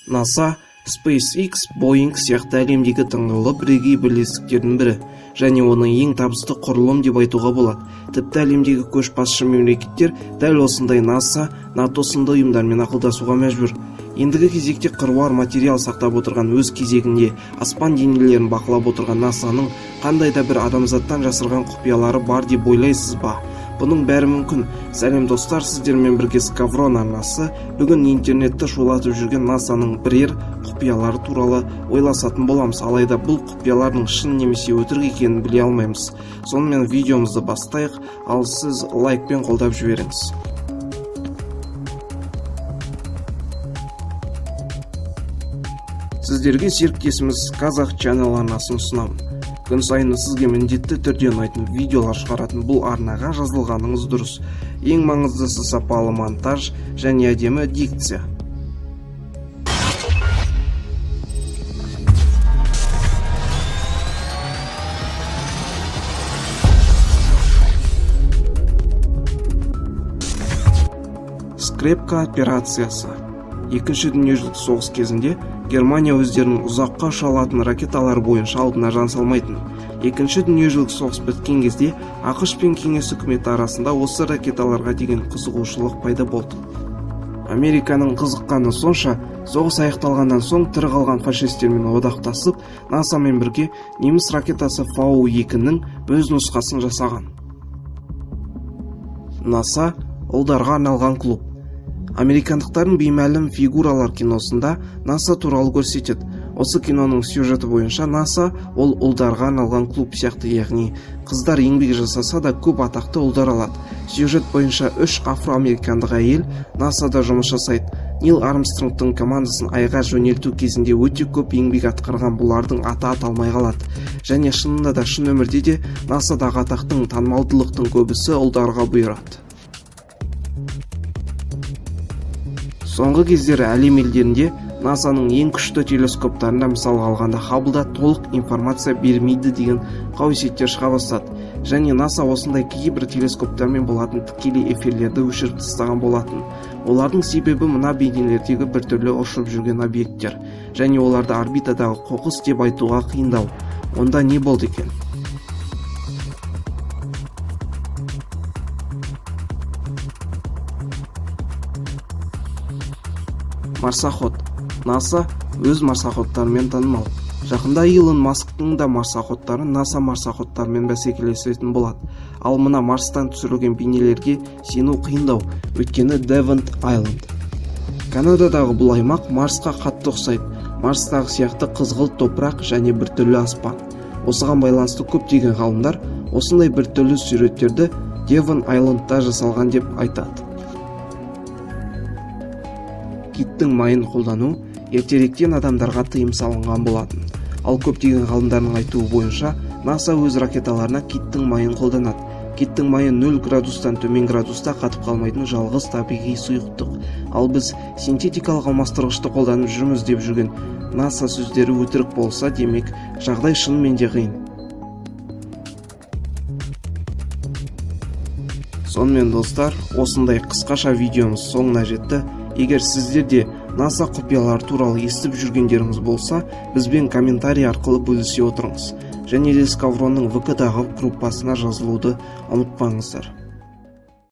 NASA, SpaceX, Boeing сияқты әлемдегі таңдаулы бірегей бірлестіктердің бірі және оны ең табысты құрылым деп айтуға болады. Тіпті әлемдегі көшбасшы мемлекеттер дәл осындай NASA, НАТО сынды ұйымдармен ақылдасуға мәжбүр. Ендігі кезекте қыруар материал сақтап отырған, өз кезегінде аспан денелерін бақылап отырған НАСАның қандай да бір адамзаттан жасырған құпиялары бар деп ойлайсыз ба? Бұның бәрі мүмкін. Сәлем, достар, сіздермен бірге Скаврон арнасы. Бүгін интернетті шулатып жүрген НАСАның бірер құпиялары туралы ойласатын боламыз. Алайда бұл құпиялардың шын немесе өтірік екенін біле алмаймыз. Сонымен, видеомызды бастайық, ал сіз лайкпен қолдап жіберіңіз. Сіздерге серіктесіміз Қазақ Channel арнасын ұсынамын. Күн сайын сізге міндетті түрде ұнайтын видеолар шығаратын бұл арнаға жазылғаныңыз дұрыс. Ең маңыздысы — сапалы монтаж және әдемі дикция. Скрепка операциясы. Екінші дүниежүзілік соғыс кезінде Германия өздерінің ұзаққа ұша алатын ракеталары бойынша алдына жан салмайтын. Екінші дүниежүзілік соғыс біткен кезде АҚШ пен Кеңес үкіметі арасында осы ракеталарға деген қызығушылық пайда болды. Американың қызыққаны сонша, соғыс аяқталғаннан соң тірі қалған фашистермен одақтасып, НАСАмен бірге неміс ракетасы Фау 2-нің өз нұсқасын жасаған. НАСА — ұлдарға арналған клуб. Американдықтардың «Беймәлім фигуралар» киносында НАСА туралы көрсетеді. Осы киноның сюжеті бойынша НАСА ол ұлдарға арналған клуб сияқты, яғни қыздар еңбек жасаса да, көп атақты ұлдар алады. Сюжет бойынша үш афроамерикандық әйел НАСАда жұмыс жасайды. Нил Армстронгтың командасын айға жөнелту кезінде өте көп еңбек атқарған бұлардың аты аталмай қалады. Және шынында да, шын өмірде де НАСАдағы атақтың, танымалдылықтың көбісі ұлдарға бұйырады. Соңғы кездері әлем елдерінде НАСАның ең күшті телескоптарында, мысалға алғанда Хабблда, толық информация бермейді деген қауесеттер шыға бастады. Және НАСА осындай кейбір телескоптармен болатын тікелей эфирлерді өшіріп тастаған болатын. Олардың себебі мына бейнелердегі біртүрлі ұшып жүрген объекттер және оларды орбитадағы қоқыс деп айтуға қиындау. Онда не болды екен? Марсоход. НАСА өз марсоходтарымен танымал. Жақында Илон Масктың да марсоходтары НАСА марсоходтарымен бәсекелесетін болады. Ал мына Марстан түсірілген бейнелерге сену қиындау, өйткені Девент Айленд, Канададағы бұл аймақ Марсқа қатты ұқсайды. Марстағы сияқты қызғылт топырақ және біртүрлі аспан. Осыған байланысты көптеген ғалымдар осындай біртүрлі суреттерді Девон Айлендта жасалған деп айтады. Киттің майын қолдану ертеректен адамдарға тыйым салынған болатын. Ал көптеген ғалымдардың айтуы бойынша, НАСА өз ракеталарына киттің майын қолданады. Киттің майы 0 градустан төмен градуста қатып қалмайтын жалғыз табиғи сұйықтық. Ал біз синтетикалық алмастырғышты қолданып жүрміз деп жүрген НАСА сөздері өтірік болса, демек, жағдай шынымен де қиын. Сонымен, достар, осындай қысқаша видеомыз соңына жетті. Егер сіздер де НАСА құпиялары туралы естіп жүргендеріңіз болса, бізбен комментарий арқылы бөлісе отырыңыз. Және де Скавронның ВК-дағы группасына жазылуды ұмытпаңыздар.